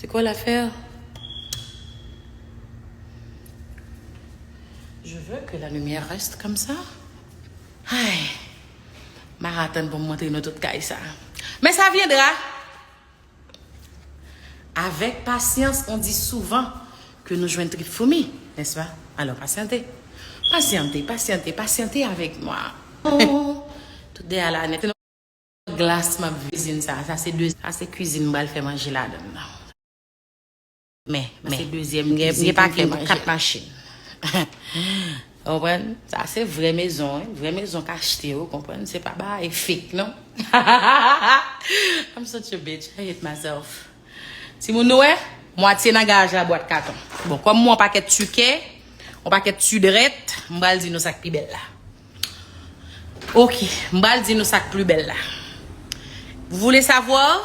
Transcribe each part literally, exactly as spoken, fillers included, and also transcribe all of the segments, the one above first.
C'est quoi l'affaire? Je veux que la lumière reste comme ça. Ay, m a atann pou m montre nou tout kay sa. Mais ça viendra. Avec patience, on dit souvent que nou jwenn trip foumi, n'est-ce pas? Alors, patientez. Patientez, patientez, patientez avec moi. Oh, tout dèyè la nèt. Glas m ap vizin sa. Sa se de, sa se kwizin m pral fè manje ladan l nan. Men, men, se dezyèm m gen, m gen pakèt kat machin. Ou konprann? Sa se vrè mezon, wi. Vrè mezon k achte, ou konprann? Se pa bagay fake, non. I'm such a bitch. I hate myself. Timoun, nou wè? Mwatye nan garaj la bwat katon. Bon, kòm m wè yon pakèt tikè, yon pakèt ti drèt, m pral di nou sa k pi bèl la. Ok, m pral di nou sa k pli bèl la. Vous voulez savoir?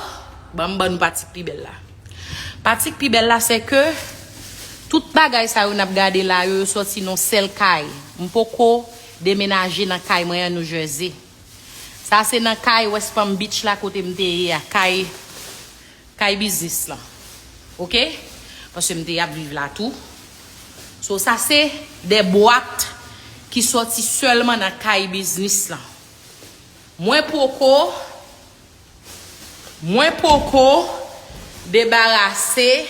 Ban m ban nou pati k pi bèl la. Pati k pi bèl la, se ke tout bagay sa yo n ap gade la yo, yo sòti nan sèl kay. M poko demenaje nan kay mwen an New Jersey. Sa se nan kay West Palm Beach la kote m te ye a, kay kay biznis lan. Ok? Paske m te ap viv la tou. So, sa se de bwat ki sòti sèlman nan kay biznis lan. Mwen poko, mwen poko debarase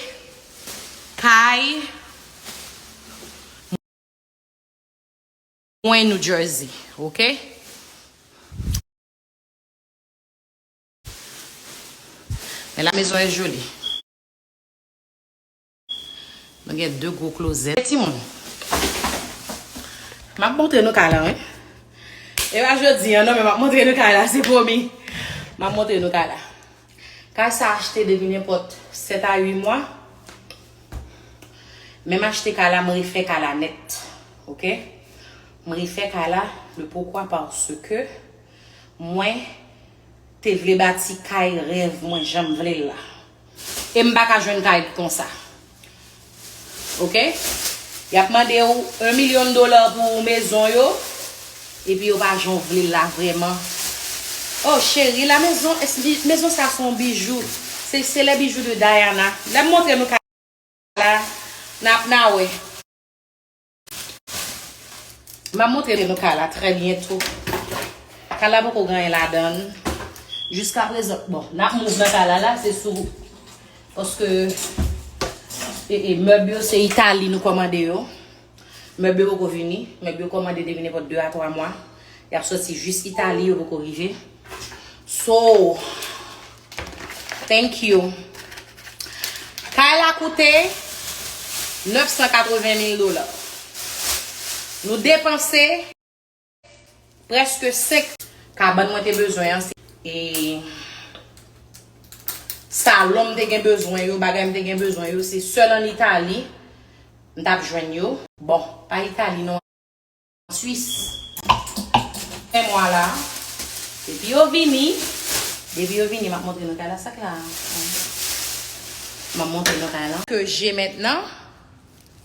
kay mwen New Jersey, ok? Men la maison est jolie. Nou gen de gwo klozèt. Timoun, m ap montre nou kay la, wi. E pa jodi a, non, men m ap montre nou kay la, se pwomi. M ap montre nou kay la. Kay sa achte depi nenpòt sèt a uit mwa. Men m achte kay la, m refè kay la nèt. Ok? M refè kay la, le pourquoi, parce que mwen te vle bati kay rèv mwen jan m vle l la. E m pa ka jwenn kay konsa. Ok? Y ap mande w yon milyon dola pou mezon yo, epi yo pa jan w vle l la vrèman. Oh, chérie, la maison, est- maison sa se yon bijou. C'est, c'est les bijoux de Diana. Lè m montre nou kay la, n ap na wè. M ap montre nou kay la trè byento. Kay la poko gen anyen ladan l. Jiskaprezan, bon, n ap move nan kay la, la, se sou, paske, e, e, mèb yo, se Itali nou kòmande yo. Mèb yo poko vini. Mèb yo kòmande depi nenpòt de a twa mwa. Y ap sòti jis Itali, yo poko rive. So, thank you. Kay la koute nèf san katreven mil dola. Nou depanse prèske senk. Kabann mwen te bezwen an, se, e, salon m te gen bezwen yo, bagay m te gen bezwen yo, se sèl ann Itali m t ap jwenn yo. Bon, pa Itali non, Swis. Fen mwa la. Depi yo vini, depi yo vini, m ap montre nou kay la, sa k la. M ap montre nou kay la. Ke je mentnan,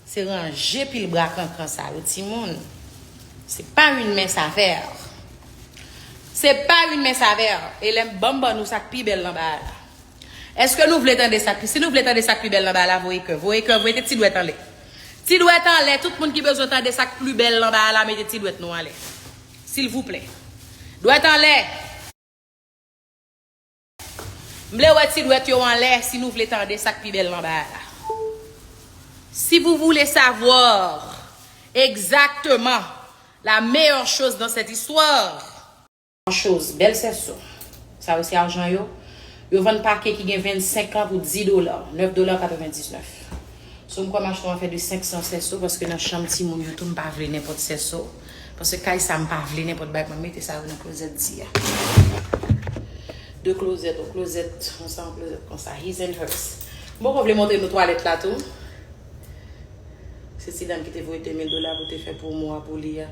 se ranje pil bra krankran sa yo, timoun. Se pa une mince affaire. Se pa une mince affaire. E lè m ban m ban nou sa k pi bèl nan bagay la. Èske nou vle tande sa k pi, si nou vle tande sa k pi bèl nan bagay la, voye kè. Voye kè, voye ti dwèt anlè. Ti dwèt anlè, tout moun ki bezwen tande sa k pli bèl nan bagay la, mete ti dwèt nou anlè. Silvouplè. Dwèt anlè. M vle wè ti dwèt yo anlè si nou vle tande sa k pi bèl nan bagay la. Si vous voulez savoir exactement la meilleure chose dans cette histoire, Choz, bèl sèso. Sa yo se ajan yo. Yo vann pake ki gen vennsenk an pou dis dola, nèf dola katrevendiznèf. So, m kwè m achte yon afè de senk san sèso, paske nan chanm timoun yo tou, m pa vle nenpòt sèso. Paske kay sa, m pa vle nenpòt bagay. Mwen mete sa yo nan klozèt di a. De klozèt, yon klozèt, yon sa, yon klozèt konsa. His and hers. M poko vle montre nou twalèt la tou. Se ti dam ki te voye de mil dola pou te fè pwomo a pou li a.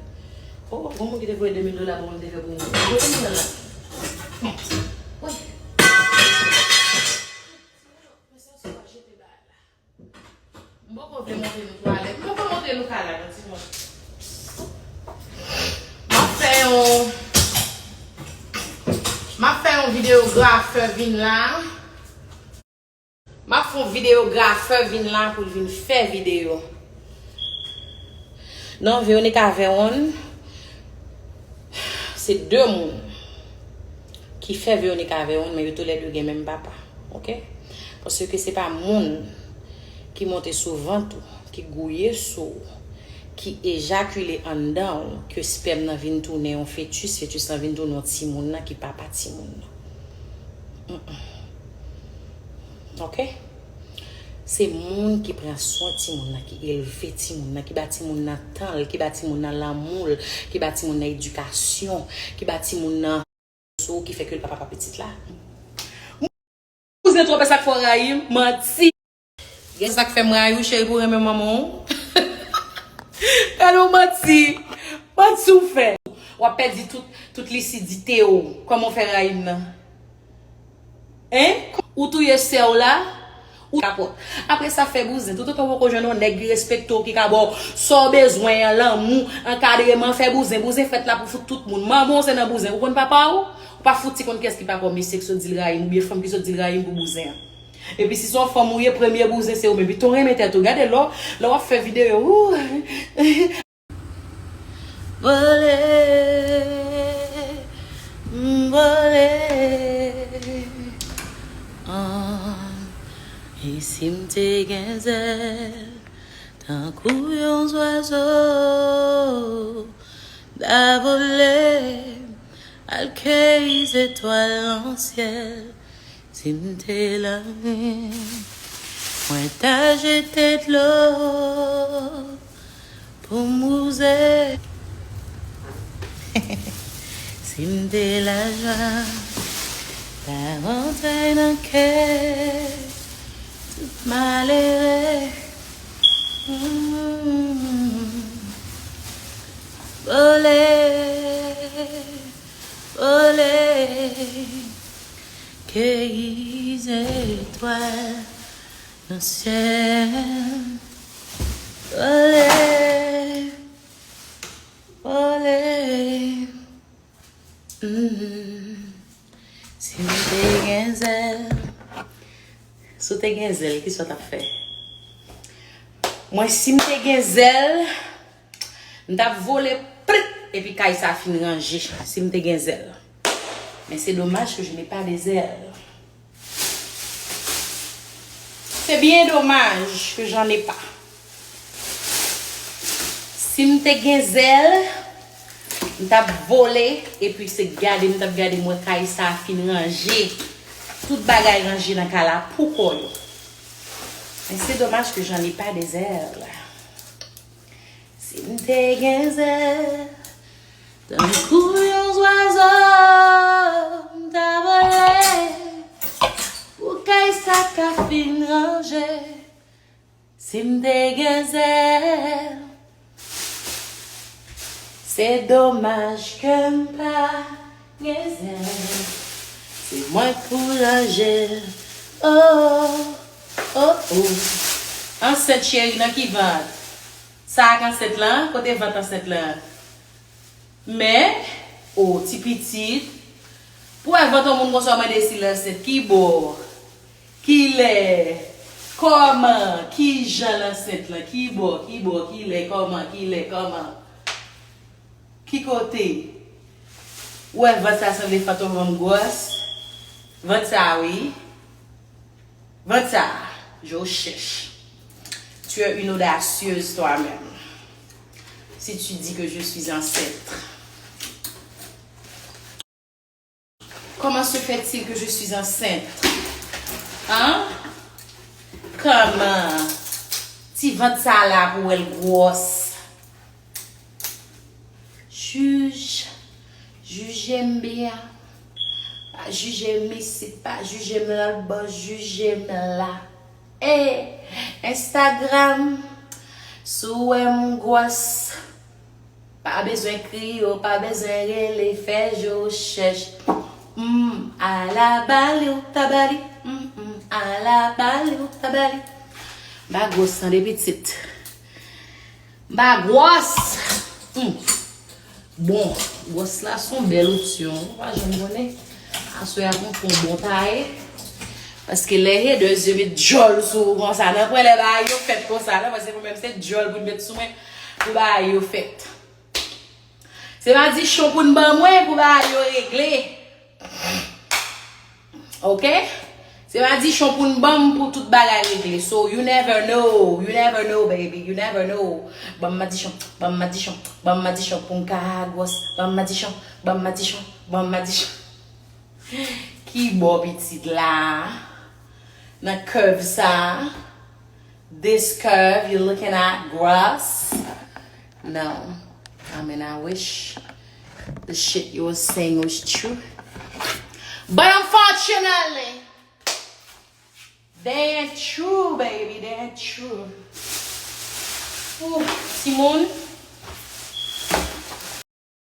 Oh, gon moun ki te voye de mil dola pou mwen te fè pwomo. Voye de mil dola. Wi. M poko vle montre nou twalèt. M poko montre nou kay la, non, timoun. M ap fè yon, m ap fè yon videografè vin la. M ap Fon videografè vin la pou l vin fè videyo. Non, Veronica Veron, se de moun ki fè Veronica Veron, men yo toulède gen menm papa. Oke? Paske se pa moun ki monte sou vant ou, ki gouye sou ou, ki ejakile anndan ou, ke spèm nan vin tounen yon fetis, fetis lan vin tounen yon timoun nan ki papa timoun nan. Mm-mm. Oke? Se moun ki pran swen timoun nan, ki elve timoun nan, ki ba timoun nan tan l, ki ba timoun nan lanmou l, ki ba timoun nan edikasyon, ki ba timoun nan sou ki fè ke l pa papa pitit la. Kouzen twò pè sa k fè w rayi m, manti. Gen sa k fè m rayi w, cheri, pou renmen manman w. Gade w manti. Manti w fè. W ap pèdi tout, tout lisidite w. Kòman w fè rayi m nan? Hein? Ou touye sè w la? Ou kapòt. Apre sa, fè bouzen. Toutotan w poko jwenn yon nèg ki respekte w, ki ka ba w sa w bezwen an, lanmou, ankadreman, fè bouzen. Bouzen fèt la pou fout tout moun. Manman w se nan bouzen. Ou konn papa w? Ou pa fouti konn kiyès ki papa w, mesye ki sot di l rayi m, oubyen fanm ki sot di l rayi m pou bouzen an. Epi si se yon fanm ou ye, premye bouzen se ou menm. Piton renmen tèt ou. Gade lè w, lè w ap fè videyo. Ou. Vole, m vole. Ah, e si m te gen zèl, tankou yon zwazo, m ta vole, al keyi zetwal nan syèl. Si m te lamen, mwen ta jete dlo pou m wouze. Si m te lajwa, ta rantre nan kè tout malere. Mm. Vole, vole, keyi zetwal nan syèl. Vole, vole. Mm. Si m te gen zèl. Si w te gen zèl, kisa w t ap fè? Mwen, si m te gen zèl, m t ap vole, prit, epi kay sa fin ranje, si m te gen zèl. Men se domaj ke je n'ai pas des ailes. C'est bien dommage que j'en ai pas. Si m te gen zèl, m t ap vole, epi se gade m t ap gade, m wè kay sa a fin ranje. Tout bagay ranje nan kay la pou kò yo. Men c'est dommage que j'en ai pas des ailes. Si m te gen zèl, tankou yon zwazo, m ta vole pou kay sa ka fin ranje. Si m te gen zèl, se domaj ke m pa gen zèl. Se mwen k pou ranje l. Oh, oh, oh. Ansent cheri, nan ki vant? Sa ak ansent lan? Kote vant ansent lan? Men, o, ti pitit, pou wè vant yon moun konsa, w mande si l ansent, ki bò, ki lè, kòman, ki jan l ansent lan, ki bò, ki bò, ki lè, kòman, ki lè, kòman, ki kote. Ou wè vant sa sanble fantom fanm gwòs? Vant sa, wi. Vant sa, je cherche. Tu es une audacieuse toi-même. Si tu dis que je suis enceinte. Comment se fait-il que je suis enceinte? Hein? Kòman? Ti vant sa la pou wè l gwòs. Jij, jije m byen. Pa jije m isit, pa jije m lòt bò, jije m la. E Instagram, si w wè m gwòs, pa bezwen kriye, w pa bezwen rele, fè je w chèch. Mm, ala bali w ta bali, mm, mm, ala bali w ta bali. M pa gwòs tande pitit. M pa gwòs. Hmm. Bon, gwòs la se yon bèl opsyon. Ou pa janm konnen. Aswè a konn fè yon bon taye. M p Paske lè haters yo met djòl sou ou konsa, nan pwen lè bagay yo fèt konsa, nan, paske mwen menm se djòl pou n met sou mwen, pou bagay yo fèt. Se madichon pou n ban mwen, pou bagay yo regle. Ok? Se madichon pou n ban m pou tout bagay regle. So, you never know, you never know, baby, you never know. Ban m madichon, ban m madichon, ban m madichon pou m ka gwòs. Ban m madichon, ban m madichon, ban m madichon. Ki bò pitit la? Nan curve sa? This curve you looking at, gross? No. I mean, I wish the shit you was saying was true. But unfortunately, they ain't true, baby. They ain't true. Ooh, timoun.